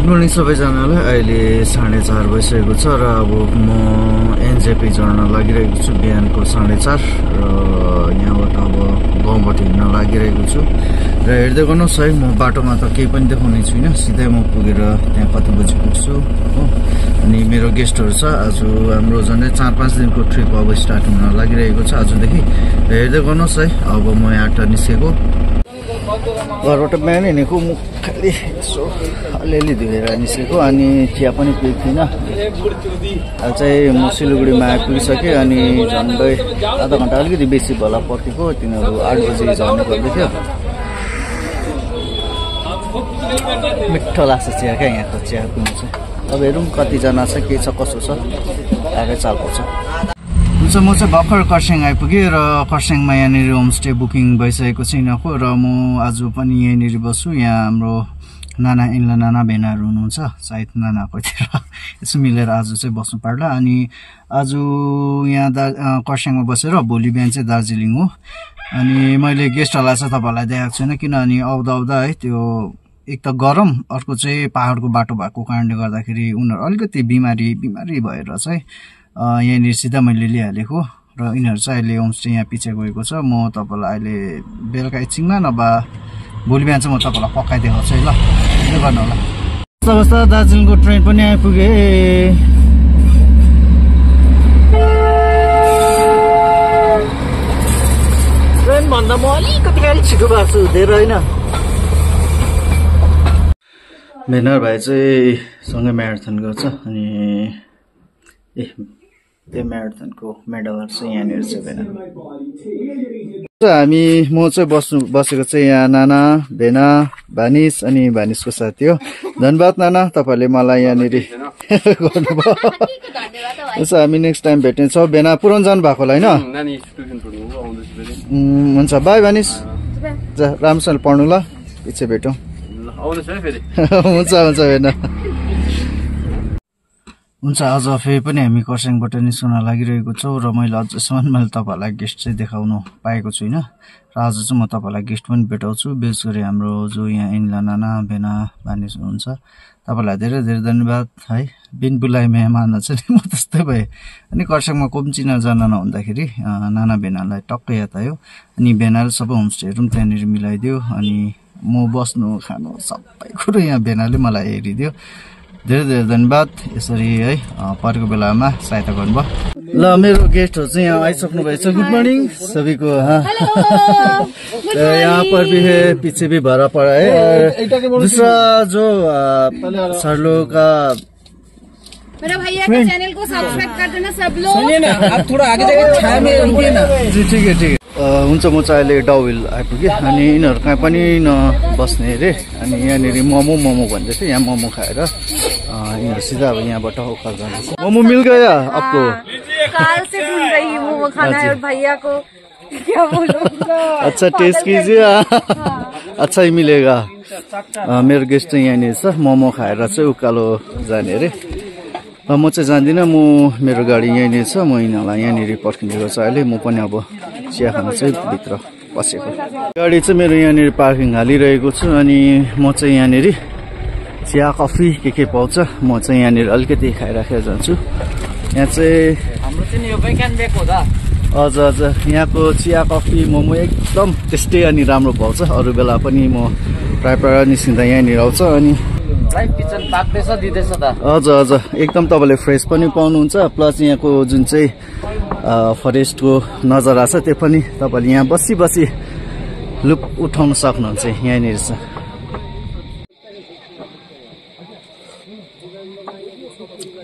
Morning सबैजनालाई। अहिले 4:30 भइसकेको छ र अब म एनजेपी झर्न लागिरहेको छु बिहानको 4:30 र यहाँबाट अब गाउँबाट हिँड्न लागिरहेको छु र हेर्दै गर्नुहोस् है, म बाटोमा त केही पनि देखाउने छुइनँ, सिधै म पुगेर त्यहाँ कति बजी पुग्छु हो। अनि मेरो गेस्टहरू छ, आज हाम्रो झन्डै 4-5 दिनको ट्रिप अब स्टार्ट हुन लागिरहेको छ आजदेखि। हेर्दै गर्नुहोस् है, अब म यहाँबाट निस्केको घरबाट बिहान हिँडेको, मुख खालि यसो अलिअलि धुएर निस्केको अनि चिया पनि पिएको थिइनँ। अहिले चाहिँ म सिलगढीमा आइपुगिसकेँ अनि झन्डै आधा घन्टा अलिकति बेसी भला पर्खेको। तिनीहरू 8 बजी झर्ने गर्दैथ्यो। मिठो लाग्छ चिया क्या, यहाँको चिया पिउनु चाहिँ। अब हेरौँ कतिजना छ, के छ कसो छ, आएकै चाल पर्छ। हुन्छ, म चाहिँ भर्खर खरसाङ आइपुगेँ र खरसाङमा यहाँनिर होमस्टे बुकिङ भइसकेको छ यिनीहरूको र म आज पनि यहीँनिर बस्छु। यहाँ हाम्रो नाना इन्ला नाना भेनाहरू हुनुहुन्छ, सायद नानाकोतिर यसो मिलेर आज चाहिँ बस्नु पर्ला। अनि आज यहाँ खरसाङमा बसेर भोलि बिहान चाहिँ दार्जिलिङ हो। अनि मैले गेस्टहरूलाई चाहिँ तपाईँहरूलाई देखाएको छैन, किनभने आउँदा आउँदा है त्यो एक त गरम, अर्को चाहिँ पहाडको बाटो भएको कारणले गर्दाखेरि उनीहरू अलिकति बिमारी भएर चाहिँ यहाँनिर सिधा मैले लिइहालेको र यिनीहरू चाहिँ अहिले होमस्टे यहाँ पछि गएको छ। म तपाईँलाई अहिले बेलुका एकछिनमा नभए भोलि बिहान चाहिँ म तपाईँलाई पकाइदिएको छु है, ल त्यो गर्नु होला। अवस्था दार्जिलिङको ट्रेन पनि आइपुगे। ट्रेन भन्दा म अलिकति छिटो भएको छु, धेरै होइन। भेनार भाइ चाहिँ सँगै म्याराथन गर्छ अनि त्यो म्याराथनको मेडलहरू चाहिँ यहाँनिर छ भेना। म चाहिँ बसेको चाहिँ यहाँ नाना भेना भानिस अनि भानिसको साथी हो। धन्यवाद नाना, तपाईँले मलाई यहाँनिर गर्नुभयो। यसो हामी नेक्स्ट टाइम भेट्नेछौँ। भेना पुरानो जानु भएको होला होइन? हुन्छ, बाई भानिस, राम्रोसँगले पढ्नु ल, पछि भेटौँ। हुन्छ भेना। हुन्छ, आज फेरि पनि हामी खरसाङबाट निस्कन लागिरहेको छौँ र मैले अझसम्म तपाईँहरूलाई गेस्ट चाहिँ देखाउनु पाएको छुइनँ र आज चाहिँ म तपाईँलाई गेस्ट पनि भेटाउँछु। विशेष गरी हाम्रो जो यहाँ इन्ला नाना भेना भानिस हुनुहुन्छ, तपाईँलाई धेरै धेरै धन्यवाद है। बिन बुलाइ मेहमान चाहिँ म त्यस्तै भएँ। अनि खरसाङमा कोही चिनाजाना नहुँदाखेरि नाना भेनालाई टक्कै याद आयो अनि भेनाले सबै होमस्टेहरू पनि त्यहाँनिर मिलाइदियो अनि म बस्नु खानु सबै कुरो यहाँ भेनाले मलाई हेरिदियो। धेरै धेरै धन्यवाद यसरी है परेको बेलामा सहायता गर्नुभयो। ल, मेरो गेस्टहरू चाहिँ यहाँ आइसक्नु भएछ। गुड मर्निङ सबैको। यहाँ पर भी है, पीछे भी भरा पड़ा है। दूसरा जो सरलो का मेरा भैया के चैनल को सब्सक्राइब कर देना सब लोग। सुनिए ना, आप थोड़ा आगे जाके छाया में रुकिए ना। जी ठीक है ठीक है। हुन्छ, म चाहिँ अहिले डाउहिल आइपुगेँ अनि यिनीहरू कहाँ पनि नबस्ने अरे अनि यहाँनिर मोमो भन्दै थियो। यहाँ मोमो खाएर यिनीहरू सिधा अब यहाँबाट उकाल जान्छ। मोमो मिल गया आपको? काल से ढूंढ रही हूँ मोमो खाना है और भैया को क्या बोलूं। अच्छा टेस्ट कीजिए, अच्छा ही मिलेगा। मेरो गेस्ट चाहिँ यहाँनिर छ, मोमो खाएर चाहिँ उकालो जाने अरे। म चाहिँ जान्दिनँ, मेरो गाडी यहाँनिर छ, म यिनीहरूलाई यहाँनिर पर्खिदिएको छ। अहिले म पनि अब चिया खान चाहिँ भित्र पसेको। गाडी चाहिँ मेरो यहाँनिर पार्किङ हालिरहेको छु अनि म चाहिँ यहाँनिर चिया कफी के पाउँछ म चाहिँ यहाँनिर अलिकति खाइराखेर जान्छु। यहाँ चाहिँ हाम्रो चाहिँ यो बैकान बेक हो त। हजुर, यहाँको चिया कफी मोमो एकदम टेस्टी अनि राम्रो पाउँछ। अरू बेला पनि म प्रायः निस्किँदा यहाँनिर आउँछ अनि लाइभ किचन पाक्दैछ दिँदैछ त। हजुर, एकदम तपाईँले फ्रेस पनि पाउनुहुन्छ, प्लस यहाँको जुन चाहिँ फरेस्टको नजारा छ त्यो पनि तपाईँले यहाँ बसी लुप उठाउन सक्नुहुन्छ। यहाँनिर छ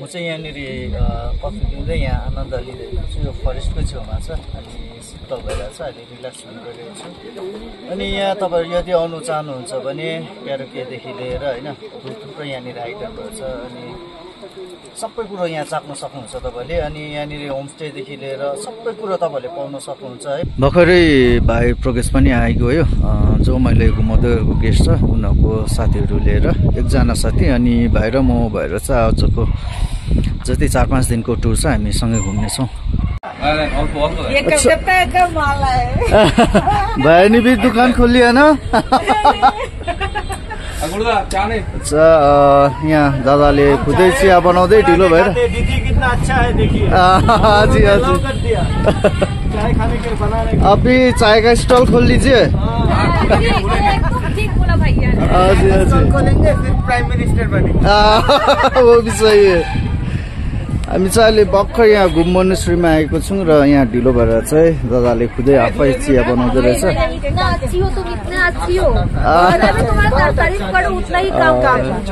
म चाहिँ यहाँनिर कफी पिउँदै यहाँ आनन्द लिइरहेको छु। यो फरेस्टको छेउमा छ अनि शीतल भइरहेको छ, अहिले रिल्याक्स गरिरहेको छु। अनि यहाँ तपाईँहरू यदि आउनु चाहनुहुन्छ भने क्यारोकेदेखि लिएर होइन थुप्रो यहाँनिर आइटमहरू छ अनि सबै कुरो यहाँ चाख्न सक्नुहुन्छ तपाईँले। अनि यहाँनिर होमस्टेदेखि लिएर सबै कुरो तपाईँले पाउन सक्नुहुन्छ है। भर्खरै भाइ प्रोग्रेस पनि आइगयो, जो मैले घुमाउँदै गएको गेस्ट छ उनीहरूको साथीहरू लिएर एकजना साथी अनि भाइ र म भएर चाहिँ आजको जति 4-5 दिनको टुर छ हामी सँगै घुम्नेछौँ। भाइ नि भी दुकान खोली है ना? अच्छा यहाँ दादाले खुदै चिया बनाउँदै ढिलो भएर हाजी हाजी अभी चाय का स्टॉल खोल लीजिए ठीक बोला भैया हाजी हाजी खोलेंगे फिर प्राइम मिनिस्टर बने वो भी सही है हामी चाहिँ अहिले भर्खर यहाँ घुम मोनेस्ट्रीमा आएको छौँ र यहाँ ढिलो भएर चाहिँ दादाले खुदै आफै चिया बनाउँदै रहेछ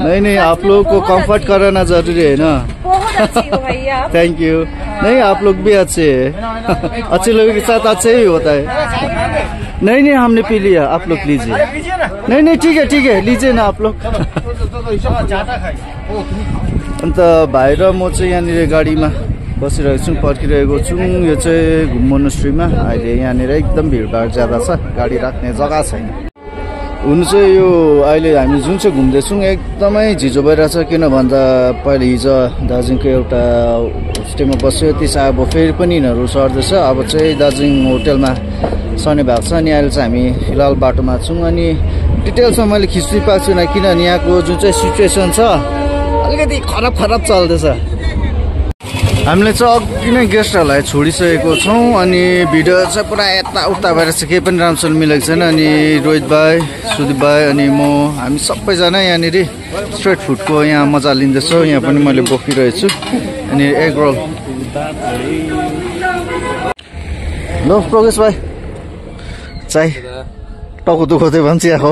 नहीं नहीं आप लोगों को कंफर्ट कराना जरूरी है ना थैंक यू नहीं आप लोग भी अच्छे हैं अच्छे लोगों के साथ अच्छे ही होता है नहीं नहीं हमने पी लिया आप लोग लीजिए नहीं नहीं ठीक है लीजिए ना आप लोग अन्त भाइ र म चाहिँ यहाँनिर गाडीमा बसिरहेको छु पर्खिरहेको छु यो चाहिँ घुम मोनेस्ट्रीमा अहिले यहाँनिर एकदम भिडभाड ज्यादा छ गाडी राख्ने जग्गा छैन हुनु चाहिँ यो अहिले हामी जुन चाहिँ घुम्दैछौँ एकदमै झिजो भइरहेछ किन भन्दा पहिले हिजो दार्जिलिङको एउटा होस्टेलमा बस्यो त्यसमा अब फेरि पनि यिनीहरू सर्दैछ अब चाहिँ दार्जिलिङ होटेलमा सर्ने भएको छ अनि अहिले चाहिँ हामी फिलहाल बाटोमा छौँ अनि डिटेल्समा मैले खिच्नु पाएको छुइनँ किनभने यहाँको जुन चाहिँ सिचुएसन छ अलिकति खराब चल्दैछ हामीले चाहिँ अघि नै गेस्टहरूलाई छोडिसकेको छौँ अनि भिडियो चाहिँ पुरा यताउता भएर चाहिँ केही पनि राम्रोसँग मिलेको छैन अनि रोहित भाइ सुदीप भाइ अनि म हामी सबैजना यहाँनिर स्ट्रिट फुडको यहाँ मजा लिँदैछौँ यहाँ पनि मैले बोकिरहेछु अनि एग रोल ल प्रोग्रेस भाइ चाइ टाउको दुखाउँदै भन्छ चिया हो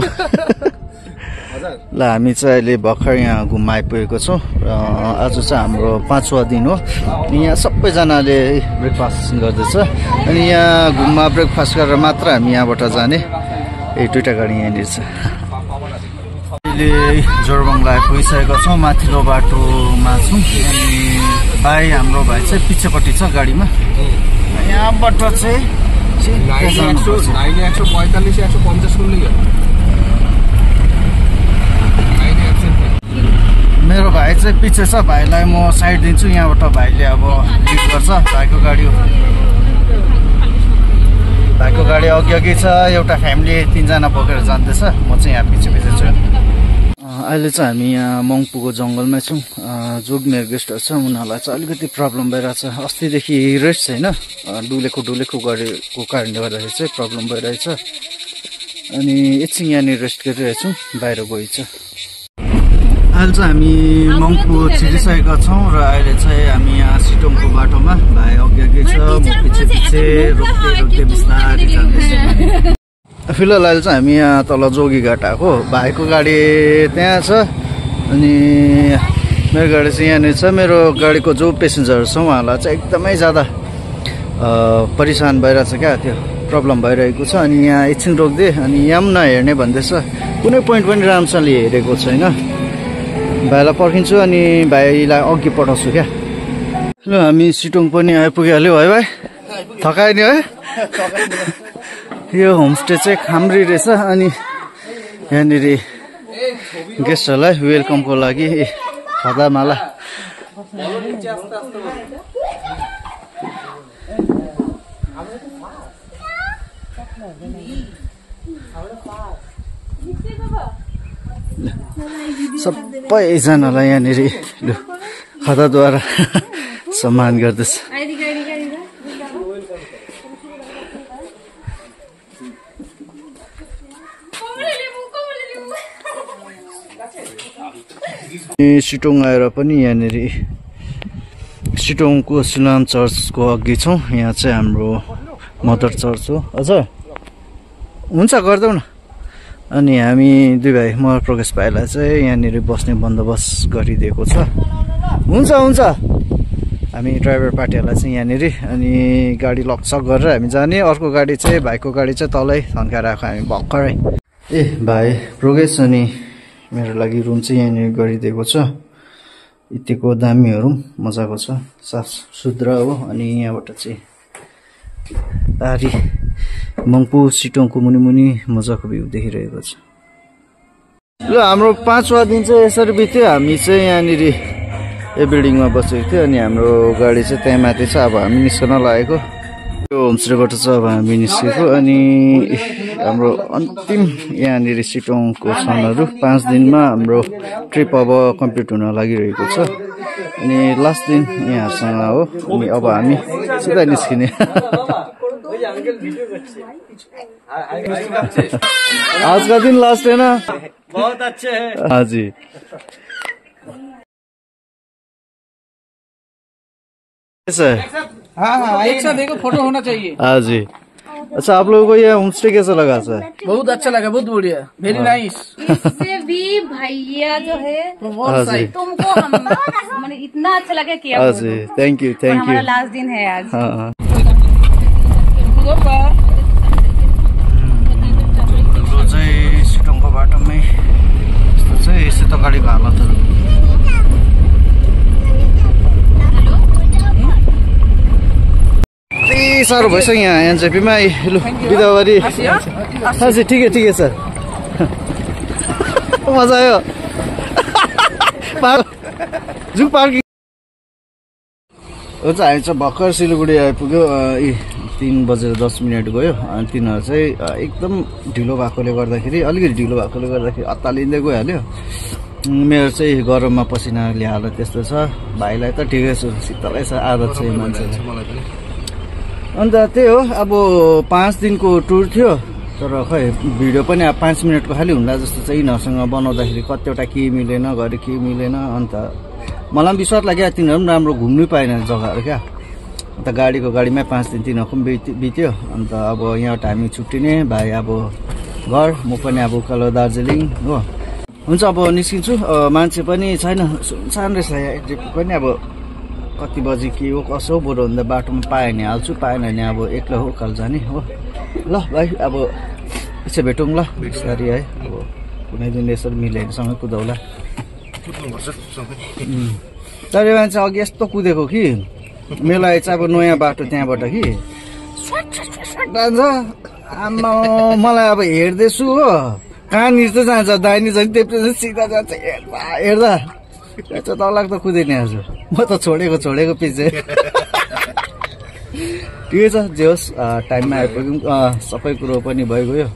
ल हामी चाहिँ अहिले भर्खर यहाँ घुम आइपुगेको छौँ र आज चाहिँ हाम्रो 5वां दिन हो यहाँ सबैजनाले ब्रेकफास्ट गर्दैछ अनि यहाँ घुममा ब्रेकफास्ट गरेर मात्र हामी यहाँबाट जाने दुईटा गाडी यहाँनिर छ अहिले जोरबङ्गला आइपुगिसकेको छौँ माथिल्लो बाटोमा छौँ अनि हाम्रो भाइ चाहिँ पिछेपट्टि छ गाडीमा यहाँबाट चाहिँ 145-150 मेरो भाइ चाहिँ पछि छ भाइलाई म साइड दिन्छु यहाँबाट भाइले अब लिड गर्छ भाइको गाडी अघि छ एउटा फ्यामिली 3 जना बोकेर जाँदैछ म चाहिँ यहाँ पछि छु अहिले चाहिँ हामी यहाँ मङ्पुको जङ्गलमा छौँ जोग मेरो गेस्टहरू छ उनीहरूलाई चाहिँ अलिकति प्रब्लम भइरहेछ अस्तिदेखि रेस्ट छैन डुलेको गरेको कारणले गर्दाखेरि चाहिँ प्रब्लम भइरहेछ अनि एकछिन यहाँनिर रेस्ट गरिरहेछौँ बाहिर गइछ अहिले चाहिँ हामी मङ्पु छिरिसकेका छौँ र अहिले चाहिँ हामी यहाँ सिटोङको बाटोमा भाइ अघि छ म पछि रोक्दै बिस्तारै जाँदैछ फिलहाल अहिले चाहिँ हामी यहाँ तल जोगीघाट आएको भाइको गाडी त्यहाँ छ अनि मेरो गाडी चाहिँ यहाँनिर छ मेरो गाडीको जो पेसेन्जरहरू छ उहाँहरूलाई चाहिँ एकदमै ज्यादा परेसान भइरहेछ क्या त्यो प्रब्लम भइरहेको छ अनि यहाँ एकछिन रोक्दै अनि यहाँ पनि नहेर्ने भन्दैछ कुनै पोइन्ट पनि राम्रोसँगले हेरेको छैन भाइलाई पर्खिन्छु अनि भाइलाई अघि पठाउँछु क्या ल हामी सिटोङ पनि आइपुगिहाल्यो है भाइ थकायो नि है यो होमस्टे चाहिँ खाम्री रहेछ अनि यहाँनिर गेस्टहरूलाई वेलकमको लागि खदामाला सबैजनालाई यहाँनिर खदाद्वारा सम्मान गर्दछ सिटोङ आएर पनि यहाँनिर सिटोङको सिलाम चर्चको अघि छौँ यहाँ चाहिँ हाम्रो मदर चर्च हो हजुर हुन्छ गरिदेऊ न अनि हामी दुई भाइ म प्रकाश भाइलाई चाहिँ यहाँनिर बस्ने बन्दोबस्त गरिदिएको छ हुन्छ हामी ड्राइभर पार्टीहरूलाई चाहिँ यहाँनिर अनि गाडी लकसक गरेर हामी जाने अर्को गाडी चाहिँ भाइको गाडी चाहिँ तलै थन्काएर आएको हामी भर्खरै ए भाइ प्रोग्रेस अनि मेरो लागि रुम चाहिँ यहाँनिर गरिदिएको छ यतिको दामीहरू मजाको छ साफ सुथरा हो अनि यहाँबाट चाहिँ तारी मङ्पु सिटोङको मुनि मजाको भ्यू देखिरहेको छ ल हाम्रो 5वां दिन चाहिँ यसरी बित्यो हामी चाहिँ यहाँनिर यो बिल्डिङमा बसेको थियो अनि हाम्रो गाडी चाहिँ त्यहाँ माथि छ अब हामी निस्कन लागेको होमस्टेबाट चाहिँ अब हामी निस्केको अनि हाम्रो अन्तिम यहाँनिर सिटोङको क्षणहरू 5 दिनमा हाम्रो ट्रिप अब कम्प्लिट हुन लागिरहेको छ अनि लास्ट दिन यहाँहरूसँग हो अनि अब हामी सिधा निस्किने आज का दिन लास्ट है ना बहुत अच्छे है हाँ जी हाँ एक साथ देखो फोटो होना चाहिए हाँ जी अच्छा आप लोगों को ये होमस्टे कैसा लगा सर बहुत अच्छा लगा बहुत बढ़िया वेरी नाइस इससे भी भैया जो है हाँ जी तुमको हम मैंने इतना अच्छा लगा कि हाँ जी थैंक यू हमारा लास्ट दिन है आज हाँ हाँ हाम्रो चाहिँ सिटोङको बाटोमै यस्तो चाहिँ सेतो गाडीको हालतहरू यति साह्रो भइसक्यो यहाँ एनजेपीमा लु बिदावारी हाँ जी ठिकै ठिकै सर मजा आयो जु पार्किङ हुन्छ हामी चाहिँ भर्खर सिलगढी आइपुग्यो 3:10 गयो अनि तिनीहरू चाहिँ एकदम ढिलो भएकोले गर्दाखेरि अलिकति ढिलो भएकोले गर्दाखेरि अत्तालिँदै गइहाल्यो मेरो चाहिँ गरममा पसिनाले हालत त्यस्तो छ भाइलाई त ठिकै छ शीतलै छ आदत छ मान्छेलाई अन्त त्यही हो अब 5 दिनको टुर थियो तर खै भिडियो पनि अब 5 मिनटको खालि हुँदा जस्तो चाहिँ यिनीहरूसँग बनाउँदाखेरि कतिवटा के मिलेन घरि के मिलेन अन्त मलाई पनि विश्वास लाग्यो तिनीहरू पनि राम्रो घुम्नै पाएन जग्गाहरू क्या अन्त गाडीमै 5 दिन तिनीहरूको पनि बित्यो अन्त अब यहाँबाट हामी छुट्टिने भाइ अब घर म पनि अब उकालो दार्जिलिङ हो हुन्छ अब निस्किन्छु मान्छे पनि छैन सुनसान रहेछ यहाँ पनि अब कति बजी के हो कसो हो बरु भन्दा बाटोमा पाएँ भने हाल्छु पाएन भने अब एक्लै हो उकालो जाने हो ल भाइ अब पछि भेटौँ ल बिस्तारै है अब कुनै दिन यसरी मिलेर सँगै कुदाउला तर मान्छे अघि यस्तो कुदेको कि मेलाई चाहिँ अब नयाँ बाटो त्यहाँबाट कि जान्छ आमा मलाई अब हेर्दैछु हो कहाँनिर चाहिँ जान्छ दाहिनी जान्छ त्यसपछि सिधा जान्छ हेर्दा तलग्दो कुदेन हजुर म त छोडेको पछि ठिकै छ जे होस् टाइममा आइपुग्यौँ सबै कुरो पनि भइगयो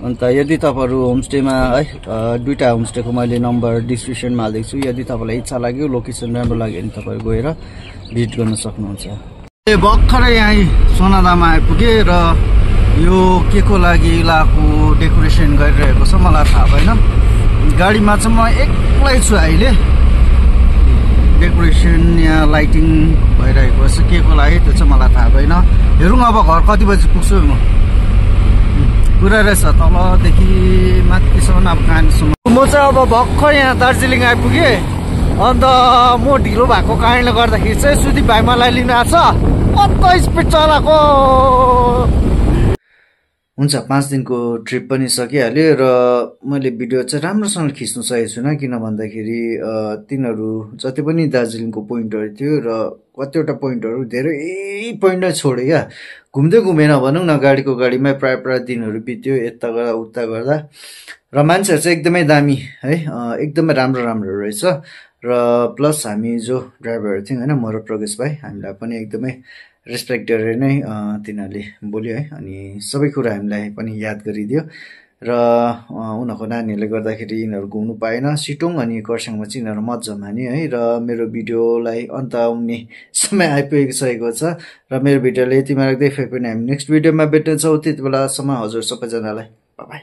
अन्त यदि तपाईँहरू होमस्टेमा है दुईवटा होमस्टेको मैले नम्बर डिस्क्रिप्सनमा हालिदिएको छु यदि तपाईँलाई इच्छा लाग्यो लोकेसन राम्रो लाग्यो भने तपाईँहरू गएर भिजिट गर्न सक्नुहुन्छ भर्खरै यहाँ सोनादामा आइपुगेँ र यो के को लागि इलाको डेकोरेसन गरिरहेको छ मलाई थाहा भएन गाडीमा चाहिँ म एक्लै छु अहिले डेकोरेसन यहाँ लाइटिङ भइरहेको छ के को लागि त्यो चाहिँ मलाई थाहा भएन हेरौँ अब घर कति बजी पुग्छु म पुरा रहेछ तलदेखि माथिसम्म अब कहाँसम्म म चाहिँ अब भर्खर यहाँ दार्जिलिङ आइपुगेँ अन्त म ढिलो भएको कारणले गर्दाखेरि चाहिँ सुदीप भाइ मलाई लिन आएको छ कत्रो स्पिड चलाएको हुन्छ 5 दिनको ट्रिप पनि सकिहाल्यो र मैले भिडियो चाहिँ राम्रोसँग खिच्नु सकेको छुइनँ किन भन्दाखेरि तिनीहरू जति पनि दार्जिलिङको पोइन्टहरू थियो र कतिवटा पोइन्टहरू धेरै पोइन्टै छोड्यो क्या घुम्दै घुमेन भनौँ न गाडीमै प्राय दिनहरू बित्यो यता गर्दा उता गर्दा र मान्छेहरू चाहिँ एकदमै दामी है एकदमै राम्रो रहेछ र प्लस हामी जो ड्राइभरहरू थियौँ होइन म र प्रवेश भाइ हामीलाई पनि एकदमै रेस्पेक्ट गरेर नै तिनीहरूले बोल्यो है अनि सबै कुरा हामीलाई पनि याद गरिदियो र उनीहरूको नानीहरूले गर्दाखेरि यिनीहरू घुम्नु पाएन सिटोङ अनि खरसाङमा चाहिँ यिनीहरू मजा माने है र मेरो भिडियोलाई अन्त आउने समय आइपुगिसकेको छ र मेरो भिडियोले यतिमा राख्दै फेरि पनि हामी नेक्स्ट भिडियोमा भेट्नेछौँ त्यति बेलासम्म हजुर सबैजनालाई बाई बाई